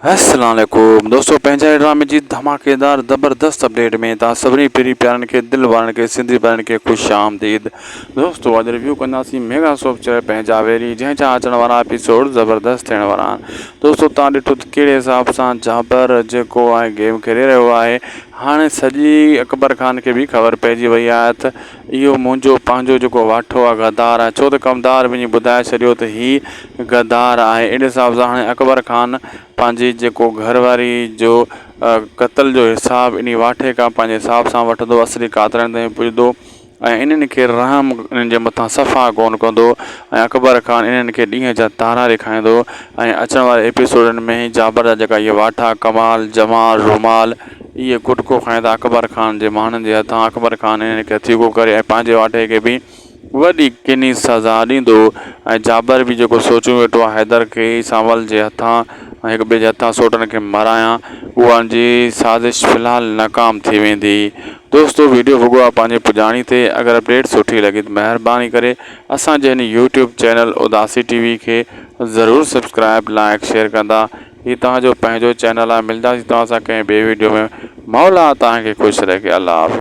السلام عليڪم دوستو پنهنجا ڊرامي جي ڌماڪيدار زبردست اپڊيٽ ۾ توهان سڀني پري پيارن کي دل وارن کي سنڌي ڀائرن کي خوش آمديد دوستو اڄ ريويو ڪنداسين ميگا سوپ چينل پنهنجا ويري جنهن جا اچڻ وارا ايپيسوڊ زبردست ٿيڻ وارا آهن دوستو توهان ڏٺو ته ڪهڙي حساب سان جابر جيڪو آهي گيم کيڏي رهيو آهي هاڻي سڄي اڪبر خان کي به خبر پئجي وئي آهي ته اهو منهنجو پنهنجو جيڪو واٺو آهي غدار آهي ڇو ته ڪمدار وڃي ٻڌائي ڇڏيو ته هي غدار آهي اهڙي حساب سان هاڻي اڪبر خان پنهنجي جيڪو گهر واري جو قتل جو حساب انهي واٺي کان پنهنجي حساب سان وٺندو اصلي قاتلن تائين پڄندو ۽ انهن کي رحم انهن جي مٿان صفا ڪونه ڪندو ۽ اڪبر خان انهن کي ڏينهن جا تارا ڏيکاريندو ۽ اچڻ واري ايپيسوڊن ۾ جابر جا جيڪا اهي واٺا ڪمال جمال رومال اهي ڪٽڪو کائيندا اڪبر خان جي ماڻهن جي هٿان اڪبر خان انهن کي هٿيڪو ڪري ۽ پنهنجي واٽي کي به وڏي ڪني سزا ڏيندو ۽ جابر به جيڪو سوچيون ويٺو آهي حيدر کي سانول جي هٿان ۽ هڪ ٻئي جي هٿان سوٽن کي مرايان اها ان جي سازش في الحال ناڪام ٿي ويندي دوستو ويڊيو وڳو آهي پنهنجي پڄاڻي تي اگر اپڊيٽ سٺي لڳي ته مهرباني ڪري اسان جي هن يوٽيوب چينل اداسي ٽي وي کي ضرور سبسڪرائب لائڪ شيئر ڪندا هي توهان جو پنهنجو چينل آهي ملداسين توهان سان ڪنهن ٻي ويڊيو ۾ مولا توهان کي خوش رکي الله حافظ.